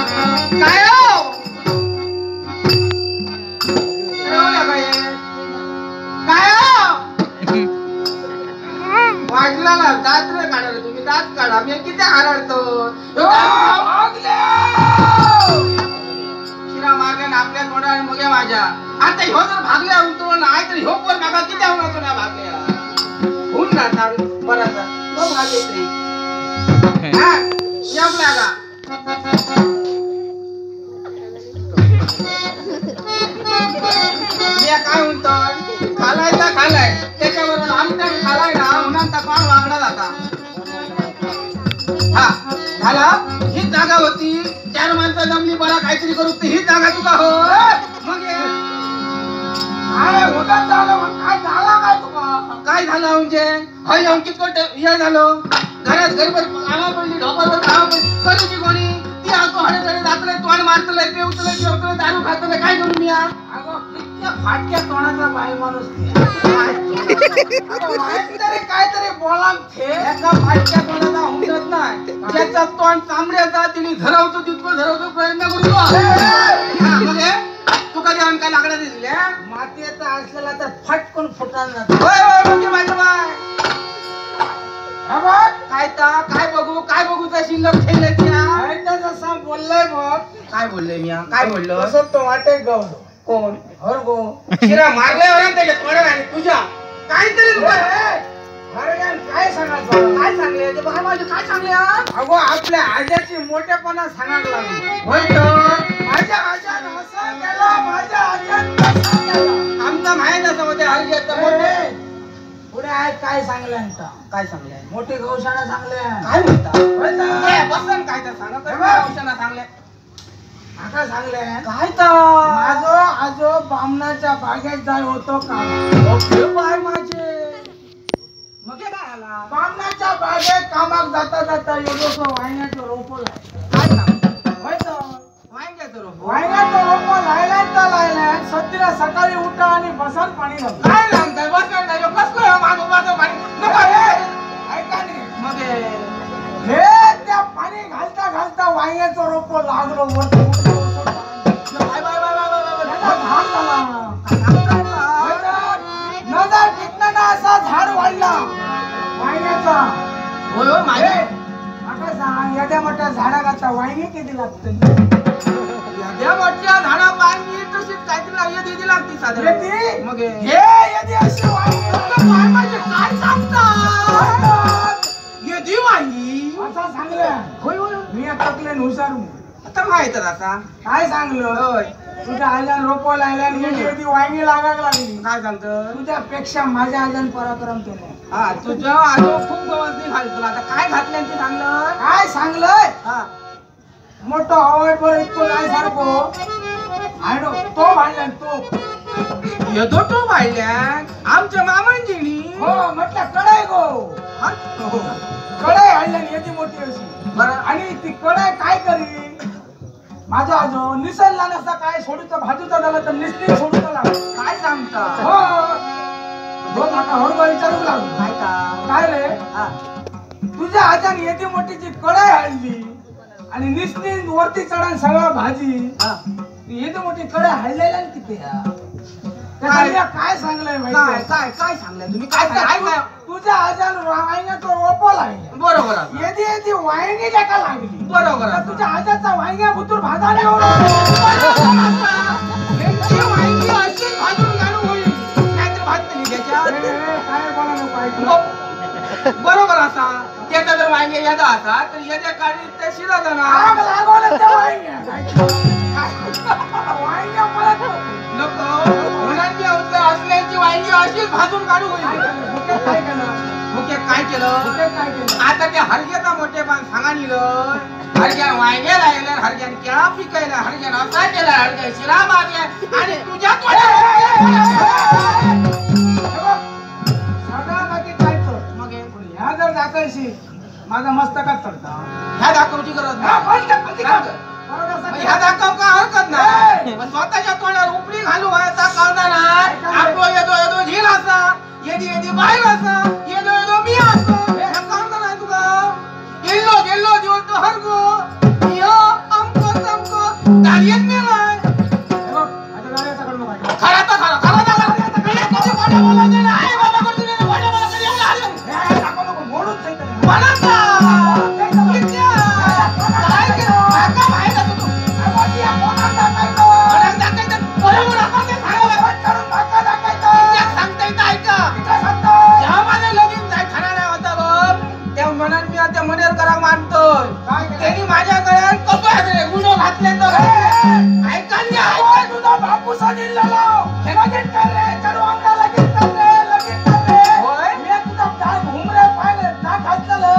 काय हो काय हो वाजला ना दात रे काढा तुम्ही दात काढा मी किती हारडतो शिरा मारल्या ना आपल्या तोंडा आणि मुगे माझ्या. आता ह्यो जर भागल्या उतरो नाही तर ह्यो पोर मागा किती होणार ना भागल्या होऊन ना बराचा तो भागले तरी हा यम लागा. मी काय म्हणतो खालायचा खालाय त्याच्यावर आमच्या खालाय ना म्हणून कोण वागडा जाता. हा झाला ही जागा होती चार माणसं जमली बरा काहीतरी करू ही जागा तुका हो मग काय होता झालं काय झाला काय तुका काय झालं म्हणजे हय येऊन कितको हे झालं घरात घरभर कामा पडली ढोपावर कामा पडली करूची कोणी ती आगो हडे जातले तोंड मारतले पेवतले जेवतले दारू खातले काय करू मी? अगो कितक्या फाटक्या तोंडाचा बाई माणूस तरी काहीतरी बोला एका फाटक्या तोंडाचा हुंडत नाही ज्याचा तोंड चांबड्याचा तिने धरवतो तितकं धरवतो प्रयत्न करतो. तुका जेवण काय लाकडा दिसल्या मातीचा असलेला तर फटकून फुटायला जातो. होय होय म्हणजे माझं बाय काय ता काय बघू काय बघू त्या शिल्लक ठेवले त्या जसं बोललंय बघ काय बोलले मी काय बोललो तसं तो वाटे गवलो कोण हर गो शिरा मारल्यावर त्याच्या तोंडावर आणि तुझ्या काहीतरी हरग्यान काय सांगायचं काय सांगले ते बाय माझे काय सांगले? अगो आपल्या आज्याची मोठेपणा सांगायला लागलो. होय तर माझ्या आज्यान असं केला माझ्या आज्यान तसं केला आमचा माहीत असं होते हरग्याचा मोठे पुढे आहे काय सांगले काय सांगले मोठी गौशाळा सांगले काय म्हणता बसन काय तर सांगा गौशाळा सांगले आता सांगले काय तर माझो आजो बामणाच्या बागेत जाय होतो का ओके बाय माझे मग काय आला बामणाच्या बागेत कामाक जाता जाता एवढंसं वाहिन्याचं रोप काय ना होय तर वांग्याचं रोप वाहिन्याचं रोप लायला तर लायला सध्या सकाळी उठा आणि बसान पाणी घाल काय सांगताय बसन नाही कसलं मागो माझं पाणी नको ऐका नाही मग हे त्या पाणी घालता घालता वांग्याचं रोप लागलो वरती बाय बाय बाय बाय बाय झाड झाला नजर टिकना ना असा झाड वाढला वांग्याचा. होय हो माझे आता सांग एवढ्या मोठ्या झाडाचा वांगी किती लागते? एवढ्या मोठ्या झाडा वांगी तशीच काहीतरी येदी लागते साधारण. मग हे येदी अशी वांगी माझे काय सांगता येदी वांगी असं सांगलं. होय होय मी तकले हुशार आता माहित आता काय सांगलं तुझ्या आजान रोप लायला येदी येदी वांगी लागायला लागली. काय सांगतो तुझ्यापेक्षा माझ्या आजान पराक्रम केला. हा तुझ्या आजो खूप गवसणी घालतो आता काय घातलं ते सांगलं काय सांगलंय? हा मोठं आवड बरं इतकं नाही सारखं आणि तो भांडला तो येतो तो भांडल्या आमच्या मामांजीनी हो म्हटलं कडाय गो कडाय आणल्या येते मोठी अशी बरं आणि ती कडाय काय करी माझा आजो निसरला नसता काय सोडूचा भाजूचा झाला तर निसली सोडूचा लागला. काय सांगता? हो दोन माका हळूहळू विचारू लागलो काय का काय रे तुझ्या आजान येते मोठीची कडाय आणली आणि निसली वरती चढान सगळा भाजी येते मोठी कडाय हल्लेला किती काय सांगलंय काय काय काय सांगलंय तुम्ही काय काय तुझ्या आजान वांग्याचं रोप लागले बरोबर येदी येदी वांगी ज्याका लागली बरोबर तुझ्या आजाचा वांग्या भुतूर भाजाने वांगी अशी भाजून घालू होईल नाहीतर भाजतली त्याच्या काय बोला नको ऐकलं बरोबर असा त्याचा जर वांगे येदा असा तर येद्या काळी त्या शिरा जाणार आग लागवलं त्या वांग्या वांग्या परत नको म्हणून मी असल्याची वांगी अशीच भाजून काढू होईल. काय केलं मुख्य काय केलं काय केलं आता त्या हरग्याचा मोठेपण सांगा निलं हरग्यान वांग्या लायला हरग्यान केळा पिकायला हरग्यान असा केला हरग्या शिरा मारल्या आणि तुझ्या सगळा बाकी काय कर मग ह्या जर दाखवशी माझा मस्तकात चढता ह्या दाखवची गरज नाही ह्या दाखव का हरकत नाही पण स्वतःच्या तोंडावर उपडी घालू व्हायचा कळणार नाही आपलो येदो येदो झील असा येदी येदी बाहेर असा येदो येदो मी असो हे कळणार नाही तुका गेल्लो गेल्लो दिवस तो हरगो यो आमको तमको गाडयेत मेलाय. खरा तर खरा खरा तर कधी खोटं बोलायचं नाही. आई बाबा कडून खोटं बोलायचं एवढं आलं. बोलायचं. काय केलं? माका माहित असं तू. कोणाक दाखवायचं? बरोबर असं ते सांगावं. कित्याक सांगता येतं ऐका. जेव्हा माझं लगीन जाय खरा नाही होता बघ, त्या मनात मी आता मनेरकराक मानतोय. त्यांनी माझ्या गळ्यात कसं गुन्हो घातले तर ऐका नी, ऐका. तुझा बापूसा दिलेला लगीन कर रे, चढवांगा लगीन कर रे, लगीन कर रे. होय? मी तुझा काय घुमरे पाहिले ना घातलेलं.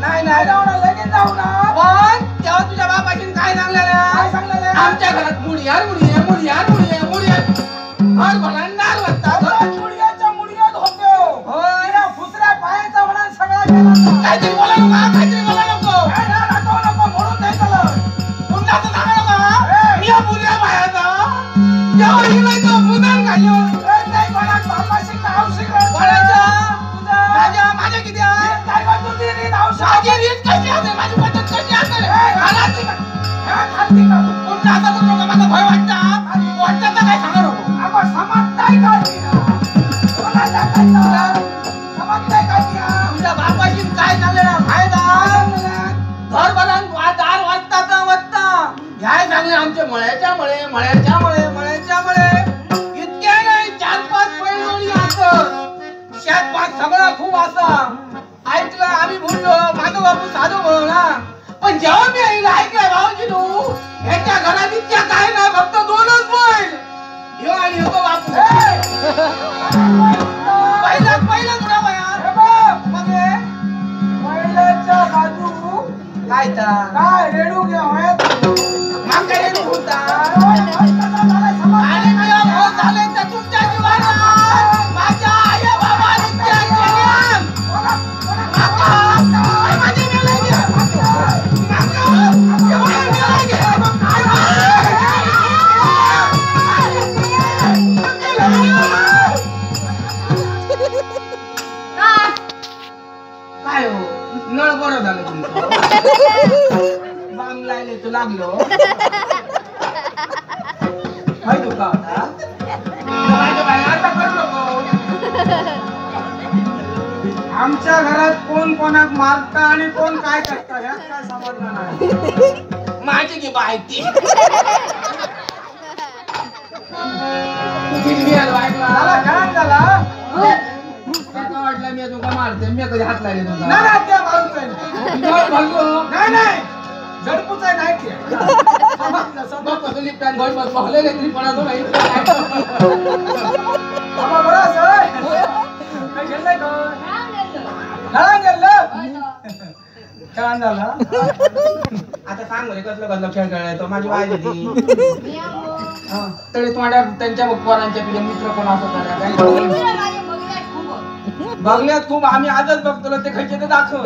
नाही नाही जाऊ ना, लगीन जाऊ ना. पण तेव्हा तुझ्या बापाशी काय सांगलेलं? काय सांगलेलं? आमच्या घरात मुडियार मुडिया मुडियार मुडिया मुडियार घर भरणार होता. मुडियाच्या मुडियात होतो. होय. त्या फुसऱ्या पायाचा म्हणा सगळा गेला. काहीतरी बोला नको, काहीतरी बोला नको. काय ना दाखवू नको म्हणून नाही झालं. पुन्हा तर सांगा नको. मी या मुलिया बायाचा जेव्हा हिला तो मुदान घालून नाही कोणाक बापाशी काय शिकलं? कोणाच्या? तुझं. माझ्या माझ्या किती आहे? काय बा तुझी रीत औषध? माझी रीत कशी असेल? माझी पद्धत कशी असेल? घरातली का? ह्या खालती का? पुन्हा असं करू नको, मला भय वाटतं. वाटतं तर काय सांगा नको. अगं समजताय का ती? कोणाला दाखवायचं? समजताय का ती? तुझ्या बापाशी काय सांगलेलं फायदा? घर बघा दार वाजता तर वाजता ह्याय सांगले आमचे मळ्याच्या मळे मळ्याच्या मळे मळ्याच्या मळे इतके नाही 4-5 बैलजोडी असत. शेत पाच सगळं खूप असा ऐकलं आम्ही बोललो. माझं बापू साधू म्हणून ना, पण जेव्हा मी आईला ऐकलंय भाऊजी तू ह्याच्या घरात इतक्या काय नाही, फक्त 2च बैल ह्यो आणि ह्यो तो बापू. पहिलाच पहिला तुला बाया मग हे? बैलाच्या बाजू काय तर काय रेडू घ्या होय? मग काय रेडू होता? समजताय अरे मी भाऊ झाले तर तुमच्या जीवाला माझ्या आई बाबांनी त्या केल्या. माका, माझी मेलं घे. माका, एवढं मेलं घे. काय हो नळ बरं झालं तुमचं. बांग लायले तू लागलो हाय तुका आता. माझ्या बाई आता करू नको. आमच्या घरात कोण कोणाक मारता आणि कोण काय करता ह्यात काय समजलं नाही. माझी की बाय ती तुझी बायका. झाला खेळान झाला. तुका वाटलं मी तुका मारते, मी कधी हात लावले तुका? नाही नाही त्या मारूच आहे. नळ भरलो. नाही नाही झडपूच आहे नाही ते. समजलं समजलं. बघ कसं लिफ्टान घर बस बघले तरी पडायचो नाही. बाबा बरं असं काय खेळलंय का? खेळान गेलं खेळान झाला. आता सांग रे कसलं कसलं खेळ खेळायचो. माझी बाय होती तरी तोंडावर त्यांच्या पोरांच्या तुझ्या मित्र कोण असं बघल्यात खूप. आम्ही आजच बघतो ते खयचे ते दाखव.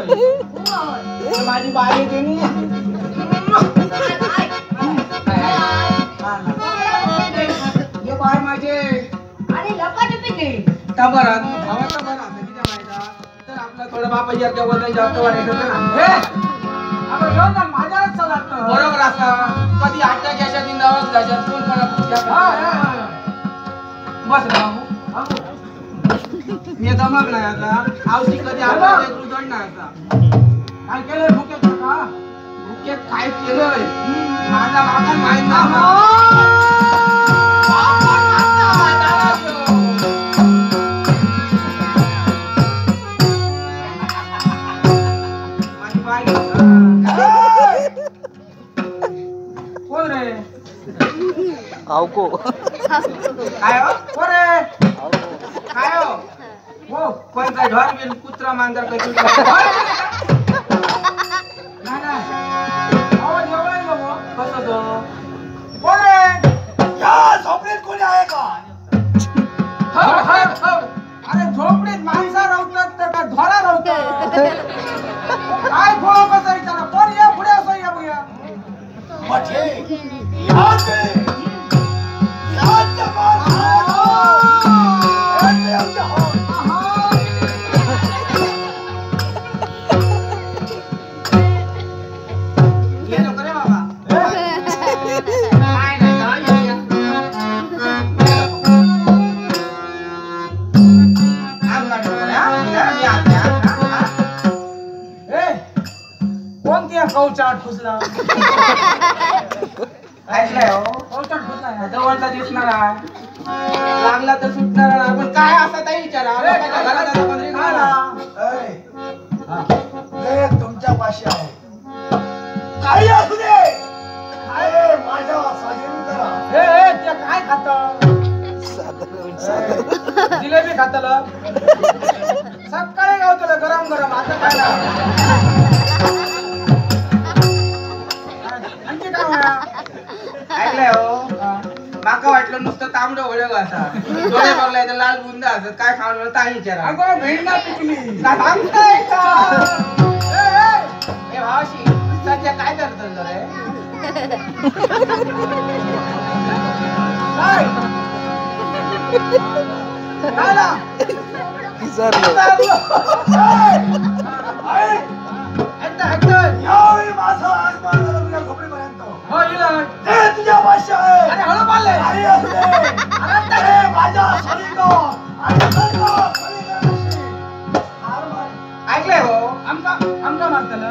माझी बाय त्यांनी हे बाय माझे तबरात धावाचा बरं असं किती माहिती तर आपला थोडं बापाच्या वजन जास्त वाढायचं ना. हे अगं घेऊन जा माझ्यावरच चालत. बरोबर असा कधी 8 घ्यायच्या 9 घ्यायच्या कोण कोणा बस राहू. मी दमक नाही आता आवशी कधी आला उजड नाही आता. काय केलंय भुकेत का? भुकेत काय केलंय माझा बाबा माहित नाही. माझी बाई कोण रे? आवको काय हो? कोण रे? काय हो? हो कोण काय ढोर बिल कुत्रा मांजर कशी? नाही नाही आवाज एवढा आहे नको. कसं तो कोण रे? या झोपडीत कोणी आहे का? हर हर हर. अरे झोपडीत माणसं राहतात तर का ढोरा राहतात? काय खोळ कसं विचारा कोण या पुढे असं या बघूया. मठे याते याते मार याते आमच्या हो. ये नको रे बाबा. पावचाट फुसला. ऐकलंय हो, पावचाट फुसला जवळचा दिसणार लागला तर सुटणार, पण काय असा ताई विचारा. तुमच्या पाशी आहे काही असू दे, काय माझ्या स्वाधीन करा. ते काय खात? जिलेबी खातल सकाळी गावतलं गरम गरम. आता काय आणखी काय ऐकलंय हो? माका वाटलं नुसतं तांबडं होळ असा, डोळे बघलाय तर लाल बुंदा असत, काय खाऊन ताई विचारा. अगं भेंडा पिकली सांगताय का? ए भावाशी सध्या काय करतो रे? काय माझा आगमन झालं तुझ्या झोपडीपर्यंत. ते तुझ्या पाशी आहे. माझ्या ऐकलंय हो? आमका आमका मारतल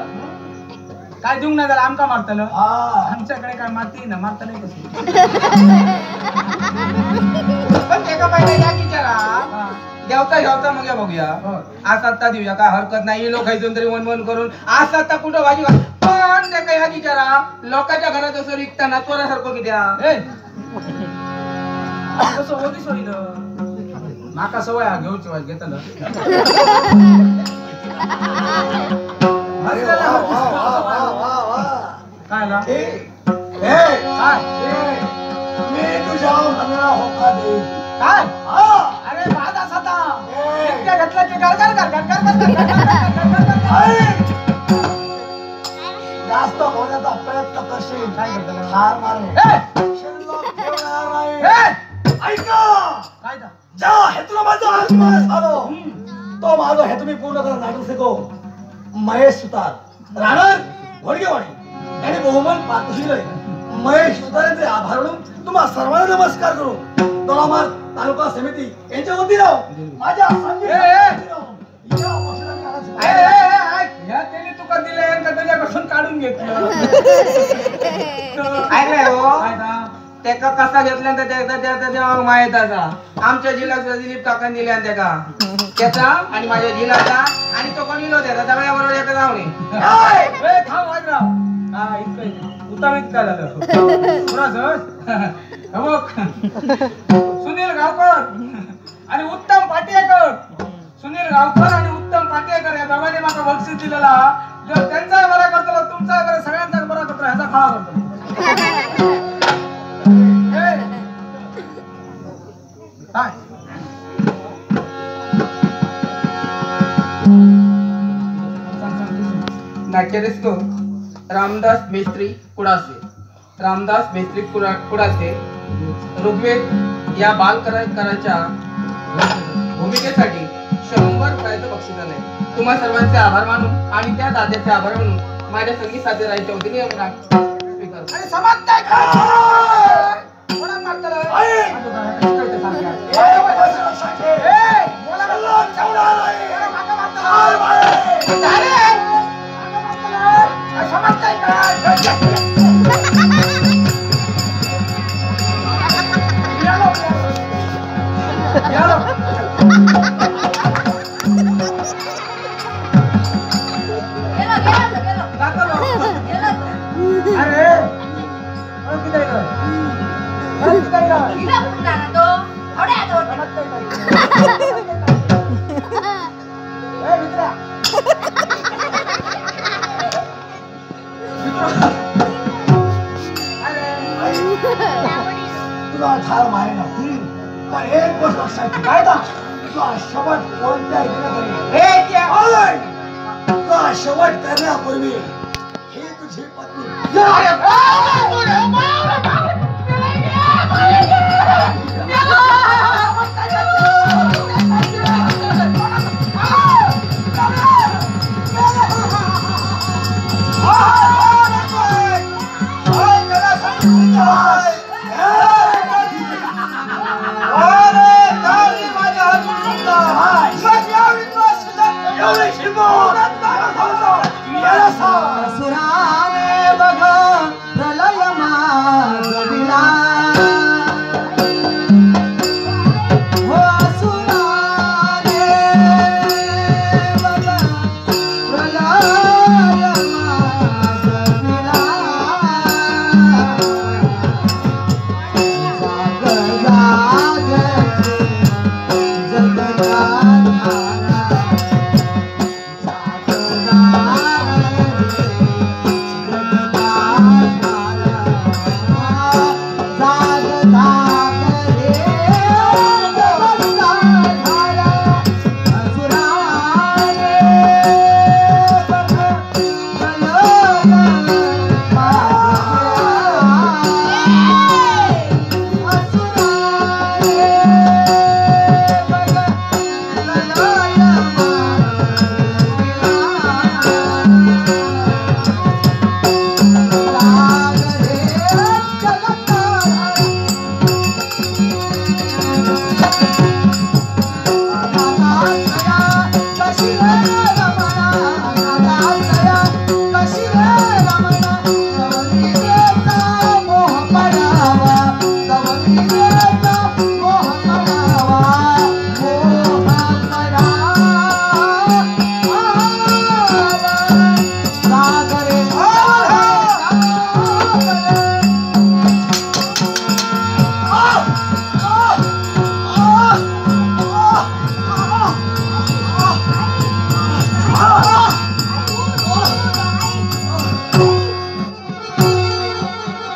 काय देऊन नाही झालं, आमका मारतल. आमच्याकडे काय माती ना मारतल कसं. पण एका पहिले या विचारा देवता घेवता मग बघूया. आज आत्ता देऊया काय हरकत नाही. लोक इथून तरी वन वन करून आज आत्ता कुठं भाजी. पण त्या काही ह्या विचारा लोकांच्या घरात असं विकताना चोरासारखं किती कसं होती सोयीन. माका सवय हा घेऊची वाज घेतलं. काय काय मी तुझ्या मनाला होका देईन. काय? अरे बाद असा इतक्या घातला की गर गर गर गर गर गर गर गर गर. जास्त होण्याचा प्रयत्न करशील हार मारे. ऐका काय ज्या हेतूला माझा आत्मा झालो तो माझा हेतू मी पूर्ण करत नाटक महेश सुतार राहणार घोडगेवाडी यांनी बहुमान पारितोषिक दिले. महेश सुतार यांचे आभार म्हणून तुम्हा सर्वांना नमस्कार करून दोलामार तालुका समिती यांच्या वतीनं माझ्या त्यांनी तुका दिले का त्याच्यापासून काढून घेतलं? ऐकलंय हो? त्याका कसा घेतल्यानंतर त्याचा माहित असा. आमच्या जिल्ह्याचा दिलीप काकांनी दिल्या त्याका, त्याचा आणि माझ्या जिल्ह्याचा आणि तो कोणी त्याचा सगळ्या बरोबर एका जाऊन. थांब वाजराव, हा इतकं उतार इतका झालं. सुनील गावकर आणि उत्तम पाटियेकर, सुनील गावकर आणि उत्तम पाटियेकर या दोघांनी माका बक्षीस दिलेला. त्यांचा बरा करतो, तुमचा बरा, सगळ्यांचा बरा करतो, ह्याचा खावा करतो. काय नाट्यरसिको रामदास मेस्त्री कुडासे, रामदास मेस्त्री कुडासे ऋग्वेद या बालकलाकाराच्या भूमिकेसाठी 100 रुपयाचं बक्षीस आलंय. तुम्हा सर्वांचे आभार मानून आणि त्या दात्याचे आभार मानून माझ्या संगीत साथीदारांच्या वतीने स्वीकारतो. आणि समाप्त तुला ठार मारे ना, पण एक गोष्ट लक्षात ठेव. काय ता? तुला शेवट कोणत्या तुला शेवट करण्यापूर्वी ही तुझी पत्नी